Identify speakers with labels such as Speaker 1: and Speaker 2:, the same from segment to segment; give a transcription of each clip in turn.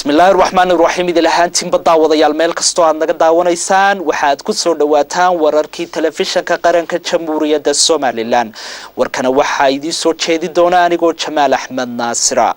Speaker 1: Bismillaahi raxmaani raxiim. Idil ahaantiinba daawadayaal, meel kastoo aad naga daawanaysaan, waxaad ku soo dhawaataan wararkii Telefishanka Qaranka Jamhuuriyadda Somaliland. Warkana waxaa idiin soo jeedi doona anigoo Jamaal Axmed Naasira.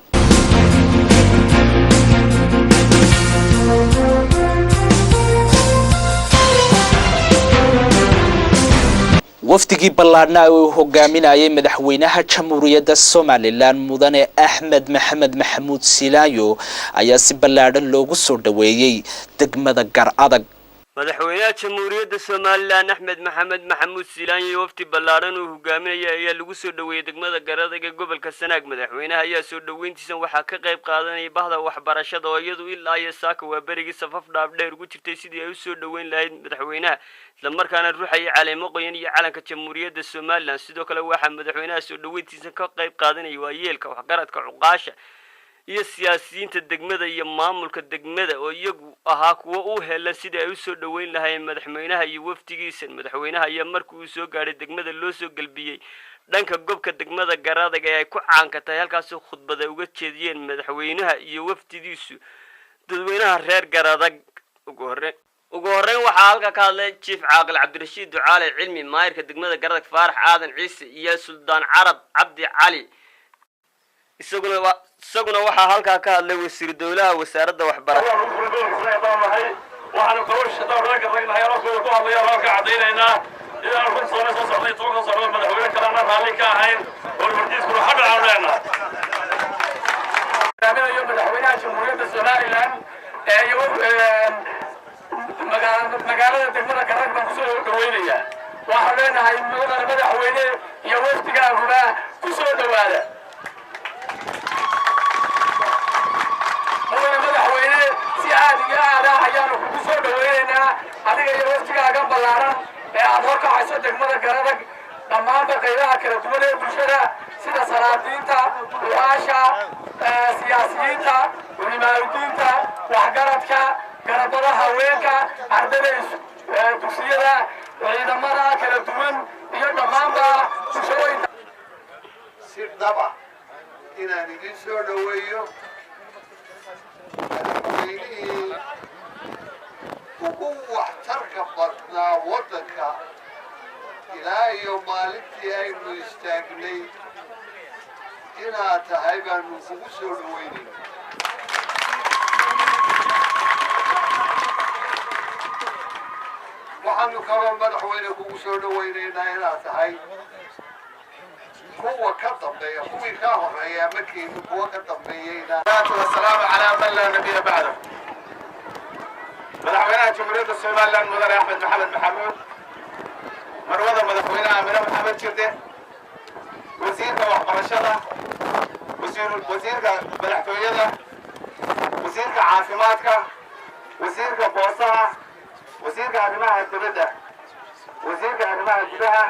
Speaker 1: Wafdigii ballaadhnaa uu hogaaminayay madaxweynaha Jamhuuriyadda Somaliland, Mudane Axmed Maxamed Maxamuud Silaayo, ayaa si ballaadhan loogu soo dhaweeyey degmada Gar Adag.
Speaker 2: Madaxweynaha Jamhuuriyadda Somaliland, Axmed Maxamed Maxamuud Silaanyo, wafdi ballaadhan uu hogaaminaya ayaa lagu soo dhoweeyey degmada Garadag ee gobolka Sanaag. Madaxweynaha ayaa soo dhoweyntiisan waxaa ka qayb qaadanayay bahda waxbarashada, oo iyadu ilaa iyo saaka waa berigii safaf dhaabdheer ugu jirtay sidii ay usoo dhoweyn lahayd madaxweynaha, islamarkaana ruuxaya caleemo qoyan iyo calanka Jamhuuriyadda Somaliland. Sidoo kale waxaa madaxweynaha soo dhoweyntiisan ka qayb qaadanayay waayeelka, waxgaradka, cuqaasha iyo siyaasiyiinta degmada iyo maamulka degmada, oo iyagu ahaa kuwo u helan sidii ay usoo dhoweyn lahaayeen madaxweynaha iyo wafdigiisa. Madaxweynaha ayaa markii uu soo gaadhay degmada loo soo gelbiyey dhanka gobka degmada Garadag ee ay ku caanka tahay, halkaasoo khudbada uga jeediyeen madaxweynaha iyo wafdigiisu dadweynaha reer Garadag. Ugu horreyn waxaa halka ka hadlay Jiif Caaqil Cabdirashiid Ducaale Cilmi, maayirka degmada Garadag Faarax Aadan Ciise iyo Suldaan Carab Cabdi Cali. Isaguna waxaa halkaa ka hadlay wasiir dowlaha wasaaradda waxbarashada.
Speaker 3: Waxaanu kaloo shaqada ragnahay anoo ku hadlaya halka caddaynaynaa inaanu run sano soo socday, 10ka socdo, madaxweyne kalena raalli ka ahayn, horumarkiiskuna xagga aanu leenahay.
Speaker 4: Hogaaminayo madaxweynaha Jamhuuriyadda Somaliland ee magaalada degmada Garag baan kusoo dhaweynayaa. Waxaan leenahay, mudane madaxweyne iyo wafdigaaguba kusoo dhawaada. Mudane madaxweyne, si aad iyo aad ah ayaanu kugu soo dhaweynaynaa adiga iyo wafdigaagan ballaaran ee aad horkacayso degmada Garadag, dhammaanba qaybaha kala duwan ee bulshada, sida salaadiinta, uqaasha, siyaasiyiinta, culimaadudiinta, waxgaradka, garabada haweenka, ardayda dugsiyada, ciidamada kala duwan iyo dhammaanba bulshooyinka.
Speaker 5: Si dhaba inaan idin soo dhoweeyo madaxweynihii ugu waxtarka badnaa waddanka ilaa iyo maalintii aynu istaagnay inaad tahay baanu kugu soo dhoweynayna. Waxaanu kaloo madaxweyne kugu soo dhoweynaynaa inaad tahay kuwa ka dambeeya kuwii kaa horeeya markiinu kuwa ka dambeeyeyna.
Speaker 6: Wasalaamu calaa man laa nabiya bacda. Madaxweynaha Jamhuuriyadda Somaliland, Mudane Axmed Maxamed Maxamuud, marwada madaxweynaha Amine Maxamed Jirde, wasiirka waxbarashada, wasiirka madaxtooyada, wasiirka caafimaadka, wasiirka boosaha, wasiirka arrimaha dibadda, wasiirka arrimaha gudaha,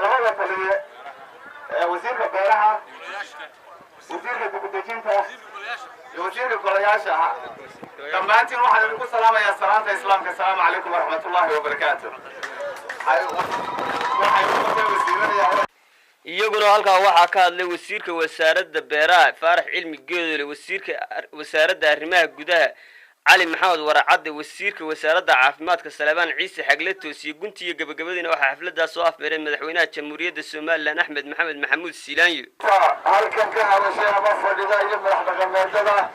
Speaker 6: labada taliye, wasiirka beeraha, wasiirka dibudejinta iyo wasiirka golayaasha ahaa, dhammaantiin waxaan idinku salaamayaa salaanta Islaamka: asalaamu calaykum waraxmat ullahi wabarakaatu. Waxay u wasiirada.
Speaker 2: Iyaguna halkaa waxaa ka hadlay wasiirka wasaaradda beeraha Faarax Cilmi Geedole, wasiirka wasaaradda arrimaha gudaha Cali Maxamed Waracadde, wasiirka wasaaradda caafimaadka Salebaan Ciise Xagle Toosiye. Gunti iyo gabagabadiina waxaa xafladaas soo afmeeray madaxweynaha Jamhuuriyadda Somaliland, Axmed Maxamed Maxamuud Siilaanyo.
Speaker 5: Halkan ka hadashay ama fadhida iyo madax dhaqameedada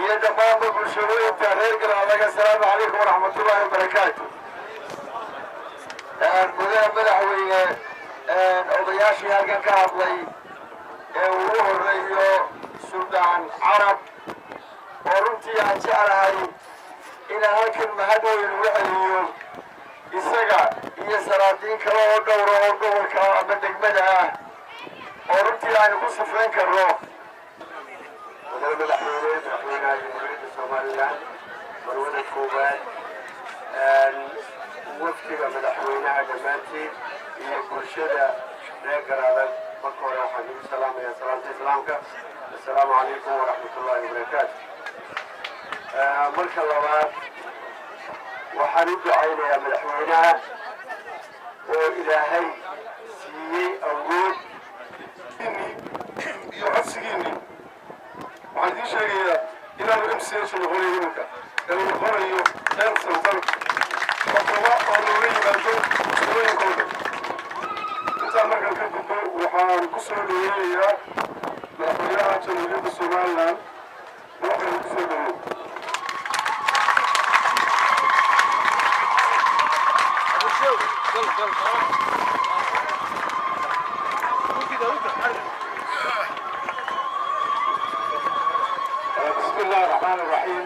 Speaker 5: iyo dhammaanba bulshooyinka reer Galaadag, assalaamu calaykum waraxmatullaahi wabarakaatu. Mudane madaxweyne, odayaashii halkan ka hadlay ee ugu horeeyo Suldaan Carab, oo runtii aan jeclahay inaan halkan mahad weyn uga celiyo isaga iyo salaadiin kale oo dhowra oo gobolka ama degmada ah, oo runtii aynu ku sifayn karno. Mudane madaxweyne, madaxweynaha Jamhuuriyadda Somaliland, marwada koowaad, wafdiga madaxweynaha dhammaantiin iyo bulshada reer Garaadag, marka hore waxaan igu salaamayaa salaamta Islaamka: assalaamu calaykum waraxmatullaahi wabarakaatu. Marka labaad, waxaan u ducaynayaa madaxweynaha oo Ilaahay siiyey awood.
Speaker 3: Iyo codsigiinni waxaan
Speaker 7: Waxaan idiin sheegayaa inaanu MCH noqonayo iminka, ee uu noqonayo health center xukuma oo looga yimaado tuulooyinkooda. Intaan markaan ka gudbo, waxaan ku soo dhaweynayaa madaxweynaha Jamhuuriyadda Somaliland. Waxaan ku soo dhaweey.
Speaker 8: بسم الله الرحمن الرحيم.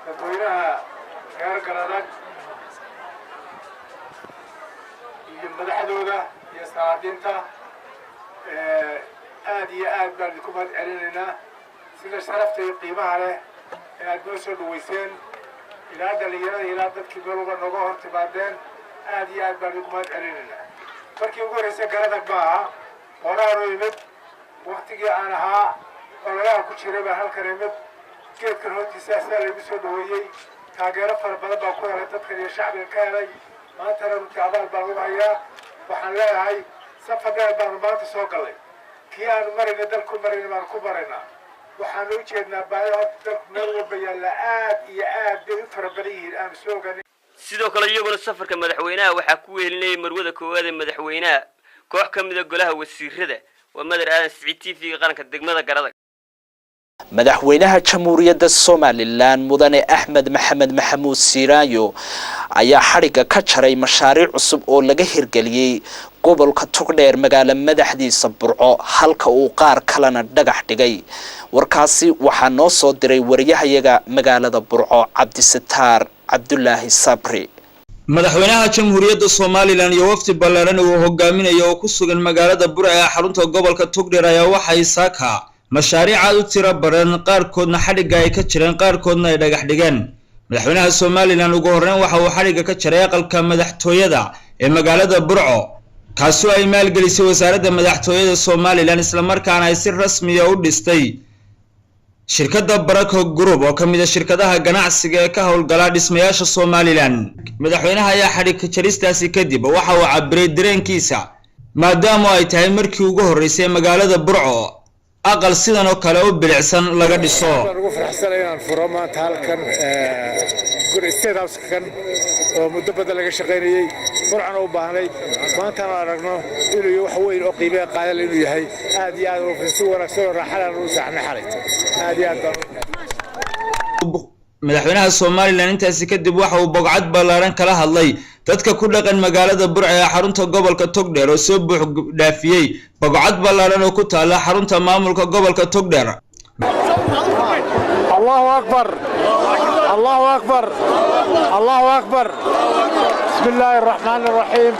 Speaker 8: Dadweynaha reer Garadag iyo madaxdooda iyo salaadiinta, aad iyo aad baan idinku mahad celinaynaa sida sharafta iyo qiimaha leh ee aad noo soo dhaweyseen, ilaa dhalinyarada ilaa dadkii meel walba nooga hor timaadeen. Aad iyo aad baan idinku mahad celinaynaa. Markii ugu horreysay Garadag ma aha, horaanu imid. Waktigii aan ahaa ololaha ku jiray baan halkan imid. Geedkan hortiisa asaa laygu soo dhaweeyey. Taageero fara badan baan ku helay dadkan iyo shacbiga ka helay. Maantana runtii abaal baan ugu hayaa. Waxaan leeyahay, safar dheer baanu maanta soo gallay. Kii aanu marayna dalku marayna baanu ku maraynaa. Waxaanu u jeednaa baahida horta dalku meel walba yaalla, aad iyo aad bay u fara badan yihiin, aanu soo oganin.
Speaker 2: Sidoo kale iyaguna safarka madaxweynaha waxaa ku wehelinayay marwada koowaad ee madaxweynaha, koox ka mida golaha wasiirada. Waa Madar Aadan Siciid, TV-ga Qaranka, degmada Garadag.
Speaker 1: Madaxweynaha Jamhuuriyadda Somaliland Mudane Axmed Maxamed Maxamuud Siiraayo ayaa xadhigga ka jaray mashaariic cusub oo laga hirgeliyey gobolka Togdheer, magaalo madaxdiisa Burco, halka uu qaar kalena dhagax dhigay. Warkaasi waxaa noo soo diray wariyahayaga magaalada Burco, Cabdisataar Cabdulaahi Sabri.
Speaker 9: Madaxweynaha Jamhuuriyadda Somaliland iyo wafdi ballaaran uu hogaaminayo oo ku sugan magaalada Burco ee xarunta gobolka Togdheer ayaa waxay saaka mashaariic aad u tiro badan qaarkoodna xadhigga ay ka jireen, qaarkoodna ay dhagax dhigeen. Madaxweynaha Somaliland ugu horreyn waxa uu xadhigga ka jaray aqalka madaxtooyada ee magaalada Burco, kaasoo ay maalgelisay wasaaradda madaxtooyada Somaliland, islamarkaana ay si rasmiya u dhistay shirkadda Barako Group oo ka mid ah shirkadaha ganacsiga ee ka howlgala dhismayaasha Somaliland. Madaxweynaha ayaa xadhigka jaristaasi kadib waxa uu cabiray dareenkiisa, maadaama ay tahay markii ugu horreysay magaalada Burco aqal sidan oo kale u bilicsan laga dhiso.
Speaker 10: Waan ugu faraxsanay inaan furo maanta halkan guri State House kan oo muddo badan laga shaqaynayey, Burcana u baahnayd. Maantana aragno inuu wax weyn oo qiimeha qaadal inuu yahay. Aad iyo aad si wanaagsan oo raaxalaan u seexnay xalayto. Aad iyo aad baan.
Speaker 9: Madaxweynaha Somaliland intaasi kadib waxa uu bogcad ballaaran kala hadlay dadka ku dhaqan magaalada Burco ee xarunta gobolka Togdheer oo soo buux dhaafiyey bogcad ballaaran oo ku taala xarunta maamulka gobolka Togdheer.
Speaker 10: الله أكبر، الله أكبر، الله أكبر. بسم الله الرحمن الرحيم.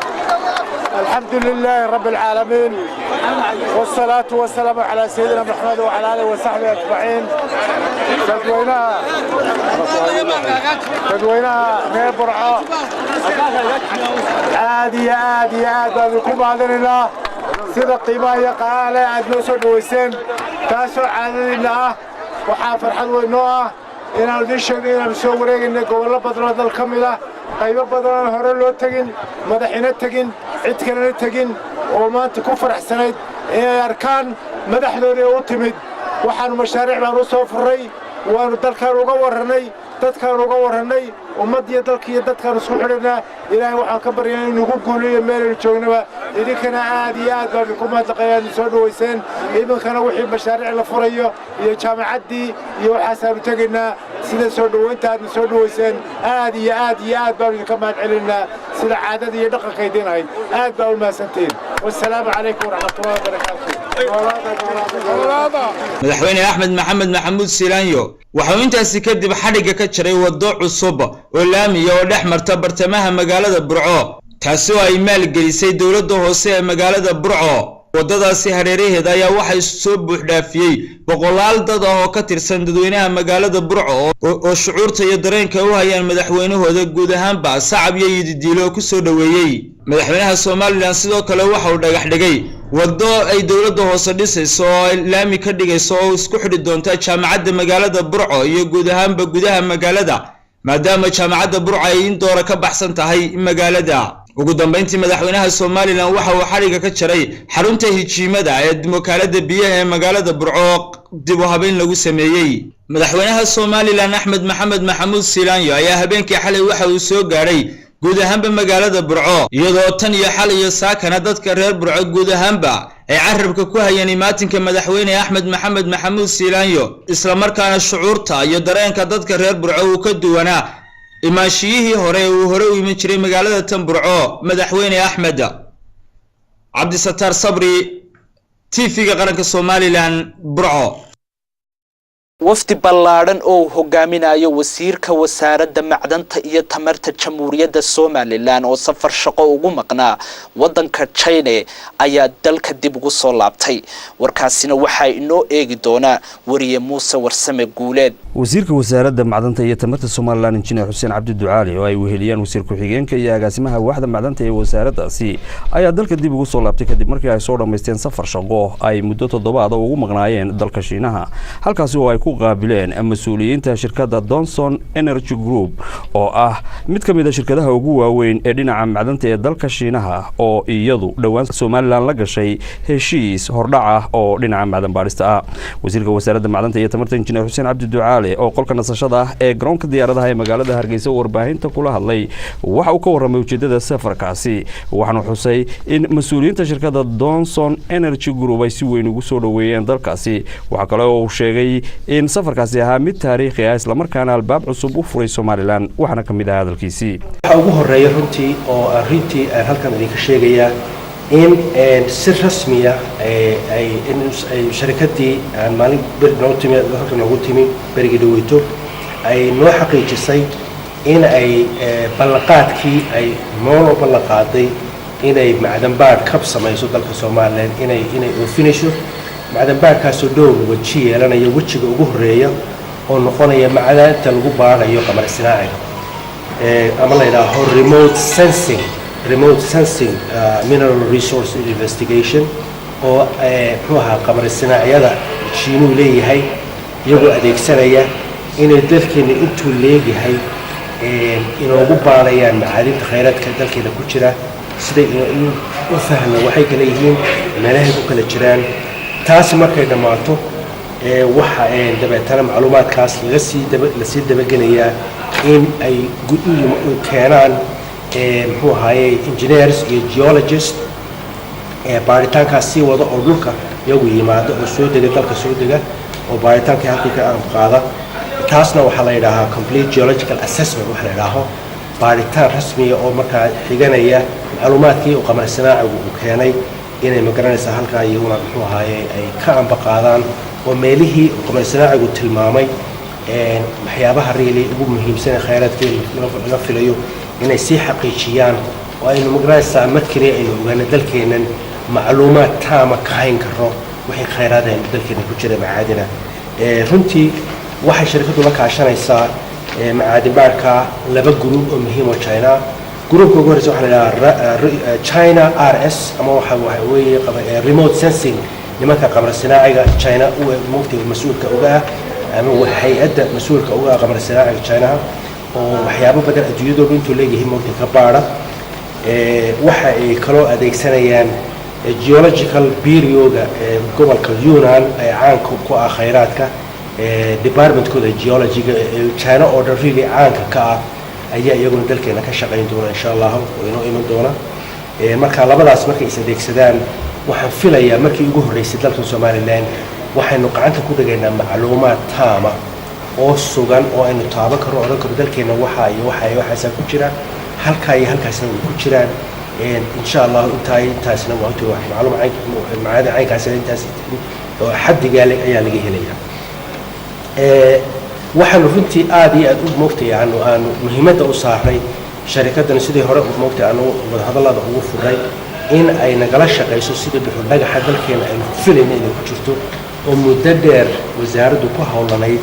Speaker 10: الحمد لله رب العالمين، والصلاة والسلام على سيدنا محمد وعلى آله وصحبه أجمعين. Dadweynaha reer Burco, aad iyo aad iyo aad baan idinku mahadinaynaa sida qiimaha iyo qaale aad noo soo dhoweyseen, taasoo caadadiinna ah. Waxaa farxad weyn noo ah inaanu idiin sheegno inaanu soo wareegaynay gobollo badan oo dal ka mid ah, qaybo badan oon hore loo tegin, madaxina tegin, cid kalena tegin, oo maanta ku faraxsanayd inay arkaan madaxdoodii u timid. Waxaannu mashaariic baan u soo furray, waannu dalkaan uga warrannay, dadkaan uga warrannay, ummaddiyo dalka iyo dadkaan isku xidhanaa. Ilaahay waxaan ka baryaa inuu nagu guuliyo meelaynu joognaba. Idinkana aad iyo aad baan idinku mahadnaqaya aad soo dhowayseen. Iminkana wixii mashaariic la furayo iyo jaamacaddii iyo waxaasaanu tegaynaa. Sida soo dhowaynta aadna soo dhowayseen, aad iyo aad iyo aad baanu idinka mahad celinaynaa. Sida caadada iyo dhaqanka idiin ahayd, aad baa u mahadsantihiin. Wassalaamu calaykum waraxmatullahi wabarakaatu.
Speaker 9: Madaxweyne Axmed Maxamed Maxamuud Silaanyo waxauu intaasi kadib xadhigga ka jaray waddo cusub oo laamiya oo dhex marta bartamaha magaalada Burco, taasi oo ay maalgelisay dowladda hoose ee magaalada Burco. Waddadaasi hareeraheeda ayaa waxay soo buuxdhaafiyey boqolaal dad ah oo ka tirsan dadweynaha magaalada Burco oo shucuurta iyo dareenka u hayaan madaxweynahooda guud ahaanba sacab iyo yididiilo ku soo dhoweeyey. Madaxweynaha Somaliland sidoo kale waxa uu dhagax dhigay waddo ay dowladda hoose dhisayso oo ay laami ka dhigayso oo isku xidhi doonta jaamacadda magaalada Burco iyo guud ahaanba gudaha magaalada, maadaama jaamacadda Burco ay in doora ka baxsan tahay magaalada. Ugu dambeyntii, madaxweynaha Somaliland waxa uu xadhigga ka jaray xarunta hijiimada ee wakaalada biyaha ee magaalada Burco, dib u habeyn lagu sameeyey. Madaxweynaha Somaliland Axmed Maxamed Maxamuud Silaanyo ayaa habeenkii xalay waxa uu soo gaadhay guud ahaanba magaalada Burco, iyadoo tan iyo xal iyo saakana dadka reer Burco guud ahaanba ay carabka ku hayeen imaatinka madaxweyne Axmed Maxamed Maxamuud Silaanyo, islamarkaana shucuurta iyo dareenka dadka reer Burco uu ka duwanaa imaanshiyihii hore ee uu hore u iman jiray magaalada tan Burco. Madaxweyne Axmed Cabdisataar Sabri, TV-ga qaranka Somaliland, Burco.
Speaker 1: Wafdi ballaadhan oo uu hogaaminayo wasiirka wasaaradda macdanta iyo tamarta Jamhuuriyadda Somaliland oo safar shaqo ugu maqnaa waddanka China ayaa dalka dib ugu soo laabtay. Warkaasina waxaa inoo eegi doonaa wariye Muuse Warsame Guuleed.
Speaker 11: Wasiirka wasaaradda macdanta iyo tamarta Somaliland, Injineer Xuseen Cabdi Ducaali, oo ay weheliyaan wasiir ku-xigeenka iyo agaasimaha waaxda macdanta ee wasaaraddaasi, ayaa dalka dib ugu soo laabtay kadib markii ay soo dhammaysteen safar shaqo ay muddo toddobaada ugu maqnaayeen dalka Shiinaha, halkaasi oo ay ku qaabileen mas-uuliyiinta shirkadda Donson Energy Group, oo ah mid ka mid a shirkadaha ugu waaweyn ee dhinaca macdanta ee dalka Shiinaha, oo iyadu dhowaan Somaliland la gashay heshiis hordhac ah oo dhinaca macdan baadhista ah. Wasiirka wasaaradda macdanta iyo tamarta, Injineer Xuseen Cabdi Ducaale, oo qolka nasashada ah ee garoonka diyaaradaha ee magaalada Hargeysa warbaahinta kula hadlay, waxa uu ka warramay ujeedada safarkaasi, waxaanu xusay in mas-uuliyiinta shirkadda Donson Energy Group ay si weyn ugu soo dhoweeyeen dalkaasi. Waxaa kale oo uu sheegay in safarkaasi ahaa mid taariikhi ah, islamarkaana albaab cusub u furay Somaliland. Waxaana ka mid ah hadalkiisii:
Speaker 12: Waxaa ugu horeeya runtii oo aan runtii aan halkan idinka sheegayaa in si rasmiya ay sharikadii aan maalin beri noo timi, halkan noogu timi berigii dhaweyto, ay noo xaqiijisay in ay ballanqaadkii ay nooloo ballanqaaday inay macdanbaadh kab samayso dalka Somaliland inay oofinayso. Macdanbaadhkaasoo dhowr weji yeelanaya. Wejiga ugu horeeya oo noqonaya macdaanta lagu baadhayo qamar sinaaciga ama la yidhaaho remote sensing mineral resource investigation, oo muxuu ahaa qamar sinaacyada Shiinuu leeyahay iyagoo adeegsanaya inay dalkeena intuu leegyahay inoogu baadhayaan macaadinta khayraadka dalkeena ku jira, siday u fahna waxay kala yihiin, meelahay ku kala jiraan. Taasi markay dhammaato, waxa dabeetana macluumaadkaas laga sii daba lasii dabagelayaa in ay keenaan muxuu ahaaye engineers iyo geologist baaritaankaas sii wada, oo dhulka iyagu yimaado oo soo dega, dalka soo dega, oo baaritaankii halkii ka qaada. Taasna waxaa la yidhaahaa complete geological assessment. Waxa la yidhaaho baaritaan rasmiya oo markaa xiganaya macluumaadkii uu qamar sanaacigu uu keenay, inay magaranaysaa halkaa iyaguna muxuu ahaaye ay ka amba qaadaan, oo meelihii uu qamar sanaacigu tilmaamay waxyaabaha really ugu muhiimsan ee khayraadkii laga filayo inay sii xaqiijiyaan, oo aynu magaranaysaa mar keliya aynu ogaano dalkeennan macluumaad taama ka hayn karo wixii khayraad aynu dalkeena ku jira macaadina. Runtii waxay shirkaddu la kaashanaysaa macaadin baarka laba group oo muhiim oo China. Groupka ugu horreysa waxaa la yidhaha China RS, ama waxa weeye remote sensing, nimanka qamar sinaaciga China mugtiga mas-uulka uga ah, ama hay-adda mas-uulka uga ah qamar sinaaciga Chinaha, oo waxyaabo badan adduunyadooda intuu leeyahay mugti ka baadha. Waxa ay kaloo adeegsanayaan geological bureau-ga ee gobolka Yunnan ee caanka ku ah khayraadka, departmentkooda geologyga ee China oo dhan really caanka ka ah ayaa iyaguna dalkeena ka shaqayn doona, insha Allah, oo inoo iman doona. Marka labadaas markay is adeegsadaan, waxaan filayaa markii ugu horreysay dalkan Somaliland waxaynu gacanta ku dhigaynaa macluumaad taama oo sugan oo aynu taaban karno, odhan karo dalkeena waxa iyo waxa iyo waxaasaa ku jira, halkaa iyo halkaasna way ku jiraan, insha Allah. Intaa intaasna waa inta macluum macaadin caynkaasna intaas oo xaddigaa ayaa laga helayaa. Waxaanu runtii aada iyo aada u moogtay aanu muhiimadda u saaray sharikaddan sidii hore moogtay aanu wadahadallada ugu furay in ay nagala shaqayso sidii dhuxul dhagaxa dalkeena aynu filayna inay ku jirto, oo muddo dheer wasaaraddu ku howlanayd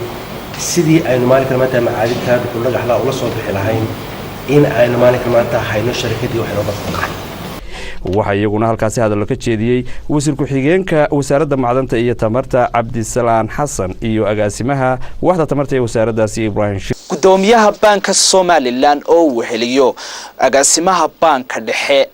Speaker 12: sidii aynu maalinkan maanta macaadinta dhuxul dhagaxda ula soo bixi lahayn, in aynu maalinkan maanta hayno sharikadii wax inooga qaban.
Speaker 11: Waxaa iyaguna halkaasi hadallo ka jeediyey wasiir ku-xigeenka wasaaradda macdanta iyo tamarta, Cabdisalaan Xasan, iyo agaasimaha waaxda tamarta ee wasaaraddaasi, Ibraahim.
Speaker 1: Gudoomiyaha Baanka Somalilan oo weheliyo agaasimaha baanka dhexe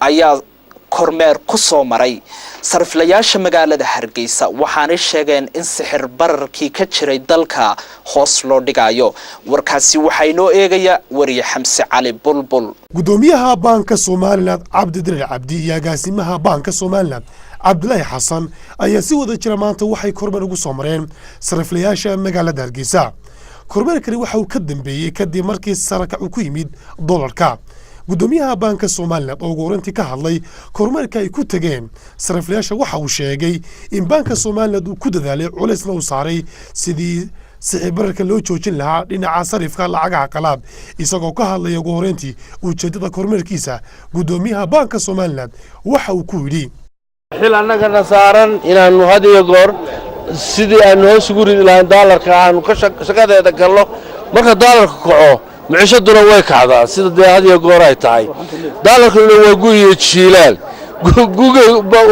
Speaker 1: ayaa kormeer ku soo maray sariflayaasha magaalada Hargeysa, waxaanay sheegeen in sixir bararkii ka jiray dalka hoos loo dhigayo. Warkaasi waxaa inoo eegaya wariye Xamse Cali Bulbul.
Speaker 13: Gudoomiyaha Baanka Somalilan Cabdi Dirir Cabdi iyo agaasimaha Baanka Somalilan Cabdilaahi Xasan ayaa si wada jira maanta waxay kormeer ugu soo mareen sariflayaasha magaalada Hargeysa. Kormeerkani waxa uu ka dambeeyey kadib markii sarakac uu ku yimid dolarka. Gudoomiyaha Baanka Somalilan oo ugu horantii ka hadlay kormeerka ay ku tegeen sariflayaasha waxa uu sheegay in Baanka Somalilan uu ku dadaalay, culaysna uu saaray sidii sixir bararka loo joojin lahaa dhinaca sarifka lacagaha qalaad. Isagoo ka hadlaya ugu horeyntii ujeeddada kormeerkiisa, gudoomiyaha Baanka Somalilan waxa uu ku yidhi:
Speaker 14: Xil annagana saaran inaannu had iyo goor sidii aanu hoos ugu ridi lahayn daalarka aanu ka shaqadeeda galno. Marka daalarka kaco, micishaduna way kacdaa, sida dee had iyo goor ay tahay. Daalarkuna waa gu iyo jiilaal. Guga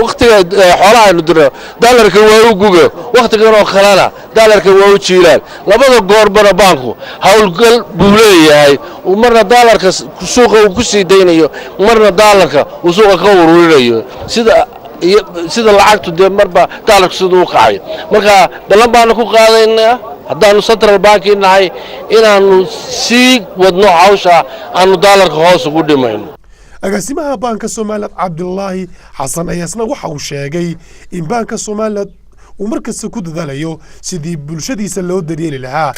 Speaker 14: wakhtiga xoolaha aynu dirno daalarka waa u guga, wakhtigan oo kalena daalarka waa u jiilaal. Labada goorbana baanku howlgal buu leeyahay, marna daalarka suuqa uu ku sii daynayo, marna daalarka uu suuqa ka ururinayo, sida lacagtu dee marba daalarku siduu u kacayo. Marka ballan baanu ku qaadaynaa haddaannu central banki nahay inaannu sii wadno hawsha aanu daalarka hoos ugu dhimayno.
Speaker 13: Agaasimaha Baanka Somalilan Cabdulaahi Xasan ayaa isna waxa uu sheegay in Baanka Somalilan uu markasta ku dadaalayo sidii bulshadiisa loo daryeeli lahaa.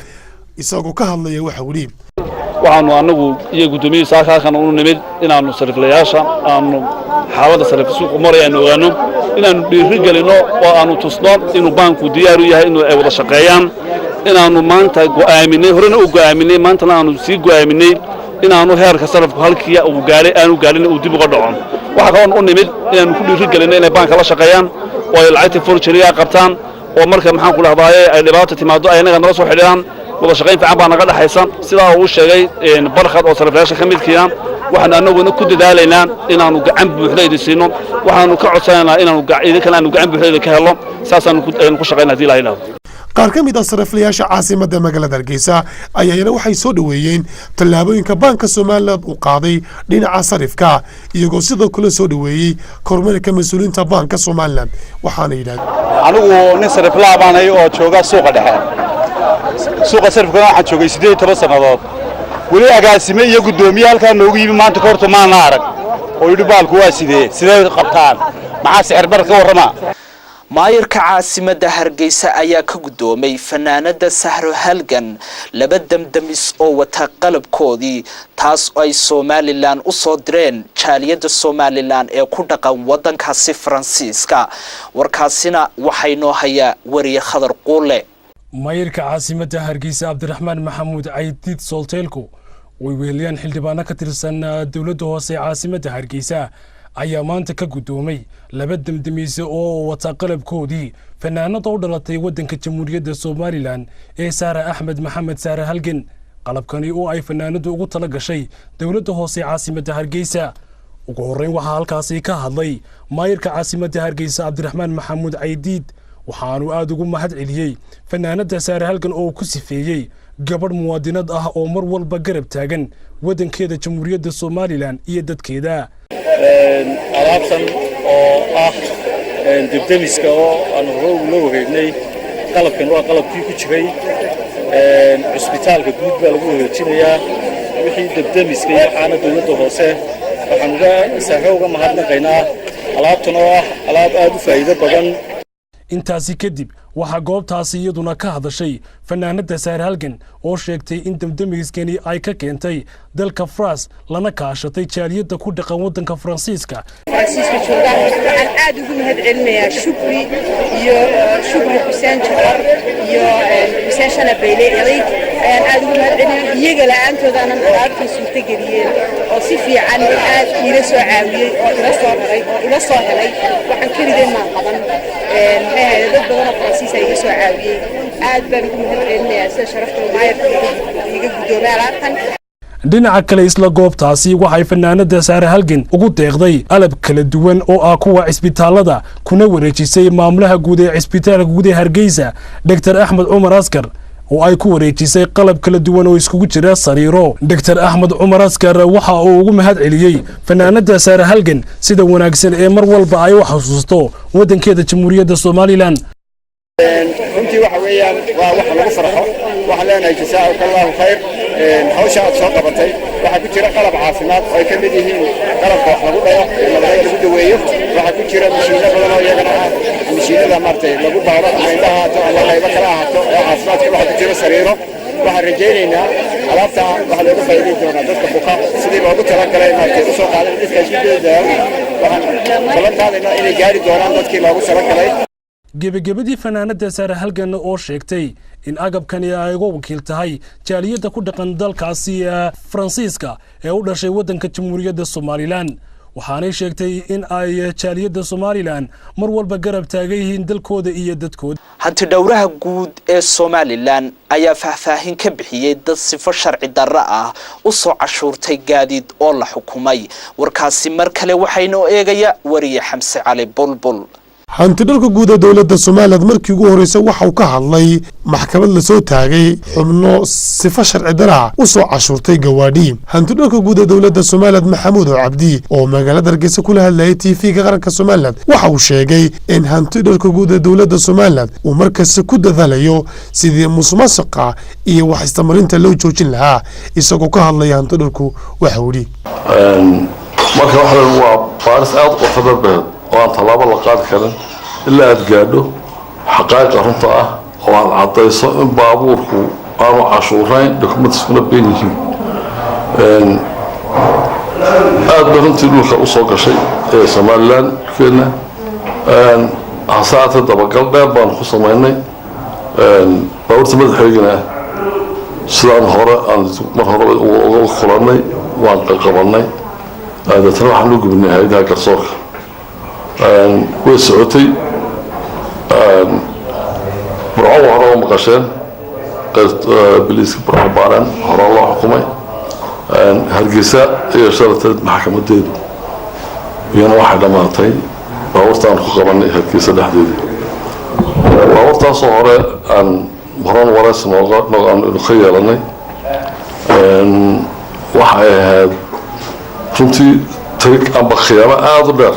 Speaker 13: Isagoo ka hadlaya waxa uu yidhi:
Speaker 15: Waxaanu annagu iyo guddoomiyihii saaka halkan unu nimid inaannu sariflayaasha aanu xaaladda sarif suuqu maray aanu ogaanno, inaannu dhiiri gelinno oo aanu tusno inuu baanku diyaar u yahay inuu ay wada shaqeeyaan, inaannu maanta go'aaminay, horena u go'aaminay, maantana aanu sii go'aaminay inaanu heerka sarifku halkii uu gaadhay aanu gaadhin uu dib uga dhaco. Waxaa kaloon u nimid inaannu ku dhiiri gelinno inay baanka la shaqeeyaan oo ay lacagta forgery-ga qabtaan, oo marka maxaan ku dhahdaaye ay dhibaato timaado ay innaga nala soo xidhiidhaan. Wada shaqayn fiican baa naga dhexaysa, sidaa uu sheegay Barkhad oo sariflayaasha ka midkiina. Waxaanu annaguna ku dadaalaynaa inaannu gacan buuxda idin siino. Waxaanu ka codsanaynaa inaanu idinkana aanu gacan buuxda idinka helno. Saasaanu ku shaqayna hadii Ilaha yidhahdo.
Speaker 13: Qaar ka mid ah sariflayaasha caasimadda magaalada Hargeysa ayaa iyana waxay soo dhoweeyeen tallaabooyinka Baanka Somalilan uu qaaday dhinaca sarifka, iyagoo sidoo kale soo dhoweeyey kormeerka mas-uuliyiinta Baanka Somalilan, waxaana yidhahdeen:
Speaker 16: Anigu nin sariflaa baanay oo jooga suuqa dhexe. Suuqa sarifkana waxaan joogay 18 sannadood. Weli agaasime iyo guddoomiye halkaa noogu yimi maanta ka horta maana arag oo yidhi baalku waa sidee, sidee qabtaan, maxaa sixir bar ka warrama.
Speaker 1: Maayirka caasimadda Hargeysa ayaa ka guddoomay fanaanada Sahro Halgan laba damdamis oo wata qalabkoodii, taas oo ay Somalilan u soo direen jaaliyadda Somalilan ee ku dhaqan waddankaasi Faransiiska. Warkaasina waxay noo hayaa wariye Khadar Quule.
Speaker 17: Maayirka caasimadda Hargeysa Cabdiraxmaan Maxamuud Caydiid Soolteelku way weheliyaan xildhibaano ka tirsan dowladda hoose ee caasimadda Hargeysa ayaa maanta ka guddoomay laba demdemiise oo wata qalabkoodii fanaanada u dhalatay waddanka Jamhuuriyadda Somalilan ee Saara Axmed Maxamed Saare Halgan. Qalabkani oo ay fanaanadu ugu tala gashay dowladda hoose ee caasimadda Hargeysa. Ugu horreyn waxaa halkaasi ka hadlay maayirka caasimadda Hargeysa Cabdiraxmaan Maxamuud Caydiid, waxaanu aada ugu mahad celiyey fanaanada Saare Halgan oo ku sifeeyey gabadh muwaadinad ah oo mar walba garab taagan waddankeeda Jamhuuriyadda Somalilan iyo dadkeeda.
Speaker 18: Alaabtan oo ah debdemiska oo aan hore ula wareegnay, qalabkan waa qalabkii ku jiray cusbitaalka guud baa lagu wareejinayaa wixii debdemiska iyo waxaana dowladda hoose. Waxaan uga Sahro uga mahadnaqaynaa alaabtan oo ah alaab aad u faa'iido badan.
Speaker 17: Intaasi kadib waxaa goobtaasi iyaduna ka hadashay fanaanada Saare Halgan oo sheegtay in demdemiskani ay ka keentay dalka Faraas lana kaashatay jaaliyadda ku dhaqan waddanka Faransiiska.
Speaker 19: Faransiiska jooga waxaan aad ugu mahad celinayaa Shukri iyo Shukri Xuseen Jacar iyo Xuseen Shanabeyle Eday ayaan aad ugu mahad celinaya. Iyaga la-aantoodaanan alaabtan suurtageliyeen oo si fiican aad iila soo caawiyey oo ila soo raray oo ila soo helay. Waxaan keligay maan qaban, maxay ahayd, dad badan oo Faransiis iga soo caawiyey. Aad baan ugu mahad celinayaa sida sharafta maayarka iga guddoomay alaabtan.
Speaker 17: Dhinaca kale, isla goobtaasi waxay fanaanada Saare Halgan ugu deeqday alab kala duwan oo ah kuwa cisbitaalada, kuna wareejisay maamulaha guud ee cisbitaalka guud ee Hargeysa, Doctor Axmed Cumar Askar, Oo ay ku wareejisay qalab kala duwan oo iskugu jira sariiro. Dr Axmed Cumar Askar waxa uu ugu mahad celiyey fanaanada Saare Halgan sida wanaagsan ee mar walba ay u xasuusto waddankeeda Jamhuuriyadda Somalilan.
Speaker 20: Runtii waxa weeyaan waa wax lagu farxo. Waxaan leenahay jazaaka Allahu khayr hawsha aad soo qabatay. Waxaa ku jira qalab caafimaad oo ay ka mid yihiin qalabka wax lagu dhayo, nabarada lagu daweeyo. Waxaa ku jira mashiino badan oo iyagana ah mashiinada maaragtay lagu baaro, ama indhaha ahaato ama qaybo kale ahaato ee caafimaadka. Waxaa ku jira sariiro. Waxaan rajaynaynaa alaabta waxaa looga faa'iideyn doonaa dadka buka sidii loogu talagalay maaragtay usoo qaadan dadka isku dayaan. Waxaan ballan qaadaynaa inay gaari doonaan dadkii loogu talagalay.
Speaker 17: Gebagabadii, fanaanada Saare Halgan oo sheegtay in agabkani ay uga wakiil tahay jaaliyadda ku dhaqan dalkaasi Faransiiska ee u dhashay waddanka Jamhuuriyadda Somalilan, waxaanay sheegtay in ay jaaliyadda Somalilan mar walba garab taagan yihiin dalkooda iyo dadkooda.
Speaker 1: Hantidhowraha guud ee Somalilan ayaa faahfaahin ka bixiyey dad sifo sharci darro ah u soo cashuurtay gaadiid oo la xukumay. Warkaasi mar kale waxaynoo eegaya wariye Xamse Cali Bulbul.
Speaker 13: Hantidhowrka guud ee dowladda Somalilan markii ugu horreysay waxa uu ka hadlay maxkamad lasoo taagay xubno sifo sharci daraa u soo cashuurtay gawaadhi. Hantidhowrka guud ee dowladda Somalilan Maxamuud Oo Cabdi oo magaalada Hargeysa kula hadlayay TV-ga qaranka Somalilan waxa uu sheegay in hantidhowrka guud ee dowladda Somalilan uu markasta ku dadaalayo sidii musuqmaasuqa iyo wax istamarinta loo joojin lahaa. Isagoo ka hadlaya hantidhowrku waxa uu yidhi:
Speaker 21: Marka waxa waa baaris aada u qoto dheer oo aan tallaabo la qaadi karin ilaa aada gaadho xaqaa'iqa runta ah oo aad caddayso in baabuurku aanu cashuurayn, documents-kuna been yihiin. Aada bay runtii dhulka usoo gashay ee Somalilan dhulkeena. Hase haatee dabagal dheer baanu ku samaynay baabuurta. Madaxweygana sidaan hore aan mar hore uga kulannay waan qabanay, deetana waxaan u gubnay hay-adaha garsoorka. Way socotay. Burco hore oo maqasheen biliiska Burco baareen, hore loo xukumay. Hargeysa iyo shalateed maxkamadeedu iyana waxay dhammaatay baabuurta aan ku qabanay Hargeysa dhexdeedii. Baabuurtaasoo hore aan horan wareys nooga aanu ka yeelanay waxay ahayd runtii trick amba khiyaamo aada u dheer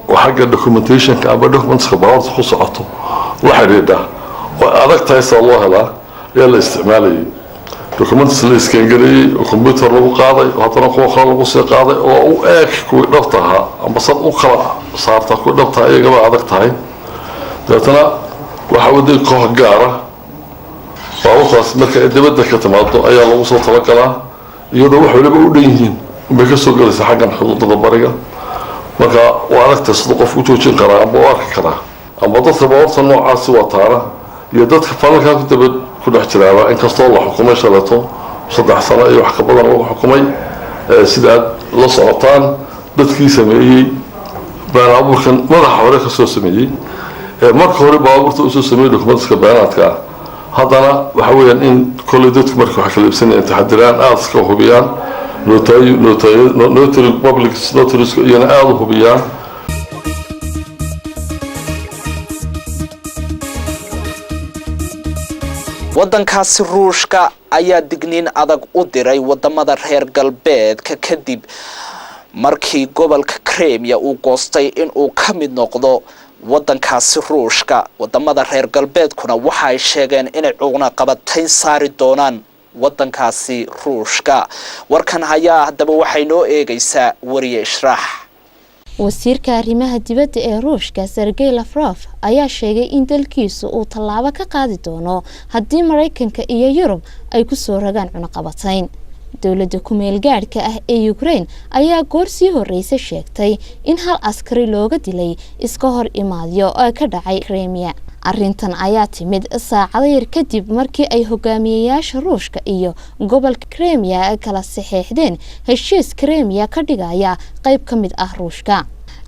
Speaker 21: oo xagga documentationka amba documentska baabuurta ku socoto la xidhiidha oo adag tahay sida loo helaa ayaa la isticmaalayay. Documents la iskengareeyey oo computer lagu qaaday oo haddana kuwa kale lagu sii qaaday oo u eeg kuwii dhabta ahaa amba sad u kala saarta kuwii dhabta iyagaba adag tahay. Dabeetana waxaa waday koox gaara. Baabuurtaas marka ay dibadda ka timaado ayaa lagu soo talagalaa, iyadoo wax waliba u dhan yihiin unbay ka soo gelaysa xaggan xuduudada bariga. Marka waa adagtahay siduu qof u joojin karaa amba u arki karaa amba dadka baabuurta noocaasi wataana iyo dadka falalkaa ku daba ku dhex jiraaba. Inkastoo la xukumay shaleeto 3 sano iyo wax ka badan lagu xukumay, sida aad la socotaan, dadkii sameeyey been abuurkan madaxa hore kasoo sameeyey, marka hore baabuurta usoo sameeyey documents-ka beenaadka ah. Haddana waxa weeyaan in kolley dadku marka wax kala iibsanayaan taxadiraan, aada iska hubiyaan, notary public notaries iyana aada u hubiyaan.
Speaker 1: Waddankaasi Ruushka ayaa digniin adag u diray wadamada reer galbeedka kadib markii gobolka Kremia uu goostay in uu ka mid noqdo waddankaasi Ruushka. Wadamada reer galbeedkuna waxa ay sheegeen inay cuqnaqabatayn saari doonaan waddankaasi Ruushka. Warkan hayaa haddaba waxay noo eegaysaa wariye Ishraax.
Speaker 22: Wasiirka arrimaha dibadda ee Ruushka Sergey Lavrov ayaa sheegay in dalkiisu uu tallaabo ka qaadi doono haddii Maraykanka iyo Yurub ay kusoo rogaan cunaqabatayn. Dowladda ku-meel gaadhka ah ee Ukraine ayaa goor sii horreysay sheegtay in hal askari looga dilay iska hor imaadyo oo ka dhacay Kremia. Arrintan ayaa timid saacado yar kadib markii ay hogaamiyeyaasha Ruushka iyo gobolka Kremia kala saxeexdeen heshiis Kremia ka dhigaya qayb ka mid ah Ruushka.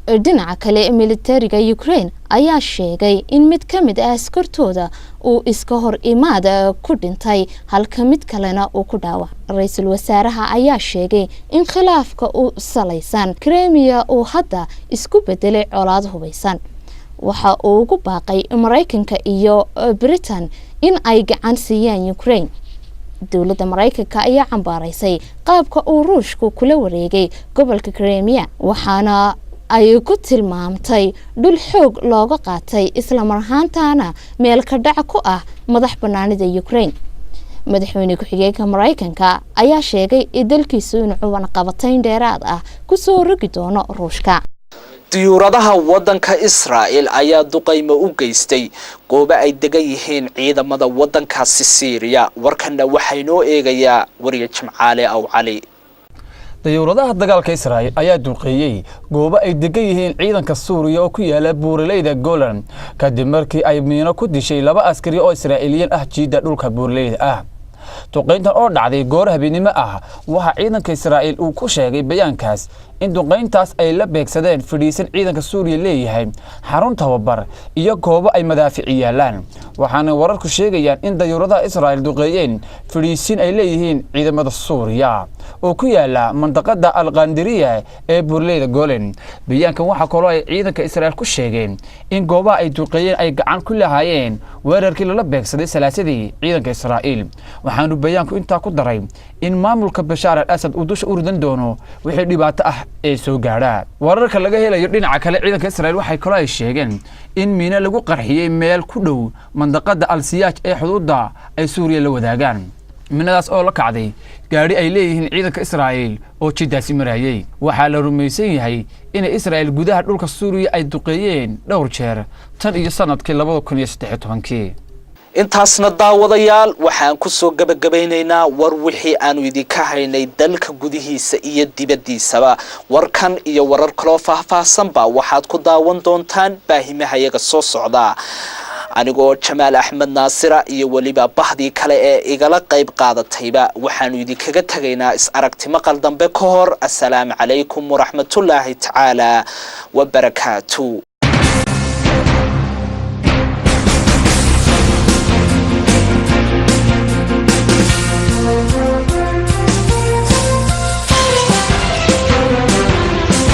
Speaker 22: Dhinaca kale, militariga Ukraine ayaa sheegay in mid ka mid ah askartooda uu iska hor imaad ku dhintay, halka mid kalena uu ku dhaawac. Ra-iisul wasaaraha ayaa sheegay in khilaafka u salaysan Kremia uu hadda isku bedelay colaad hubaysan. Waxa uu ugu baaqay Maraykanka iyo Britain In ay gacan siiyaan Ukraine. Dowladda Maraykanka ayaa cambaaraysay qaabka uu Ruushku kula wareegay gobolka Kremiya, waxaana ay ku tilmaamtay dhul xoog looga qaatay, islamar ahaantaana meel ka dhac ku ah madax banaanida Ukraine. Madaxweyne ku-xigeenka Maraykanka ayaa sheegay in dalkiisu inuu cunaqabatayn dheeraad ah kusoo rogi doono Ruushka.
Speaker 1: Diyuuradaha waddanka Israa'el ayaa duqaymo u geystay goobo ay degan yihiin ciidamada waddankaasi Siiriya. Warkanna waxaynoo eegayaa wariye Jimcaale Aw Cali.
Speaker 4: Dayuuradaha dagaalka Israa'il ayaa duqeeyey goobo ay degan yihiin ciidanka Suuriya oo ku yaala buuraleyda Golan, kadib markii ay miino ku dishay laba askari oo Israa'iiliyiin ah jiidda dhulka buuraleyda ah. Duqayntan oo dhacday goor habeennimo ah, waxaa ciidanka Israa'iil uu ku sheegay bayaankaas in duqayntaas ay la beegsadeen fadhiisan ciidanka Suuriya leeyahay, xarun tababar iyo goobo ay madaafici yaalaan. Waxaana wararku sheegayaan in dayuuradaha Israa'iil duqeeyeen fadhiisin ay leeyihiin ciidamada Suuriya oo ku yaala mandaqada Alqandiriya ee buurleyda Golen. Bayaankan waxaa kaloo ay ciidanka Israa'iil ku sheegeen in goobaha ay duqeeyeen ay gacan ku lahaayeen weerarkii lala beegsaday Salaasadii ciidanka Israa'iil. Waxaanu bayaanku intaa ku daray in maamulka Bashaar al Asad uu dusha u ridan doono wixii dhibaato ah ee soo gaadha. Wararka laga helayo dhinaca kale ciidanka Israa'iil waxay kaloo ay sheegeen in miino lagu qarxiyey meel ku dhow mandaqada Al Siyaaj ee xuduudda ay Suuriya la wadaagaan, miinadaas oo la kacday gaadhi ay leeyihiin ciidanka Israa'iil oo jiddaasi marayey. Waxaa la rumaysan yahay inay Israa'iil gudaha dhulka Suuriya ay duqeeyeen dhowr jeer tan iyo sanadkii 2013-kii.
Speaker 1: Intaasna, daawadayaal, waxaan kusoo gabagabaynaynaa war wixii aanu idinka haynay dalka gudihiisa iyo dibaddiisaba. Warkan iyo warar kaloo faahfaahsanba waxaad ku daawan doontaan baahimahayaga soo socda. Anigoo Jamaal Axmed Naasira iyo weliba bahdii kale ee igala qayb qaadatayba waxaanu idinkaga tegaynaa is aragti maqal dambe ka hor. Assalaamu calaykum waraxmatullaahi tacaala wabarakaatu.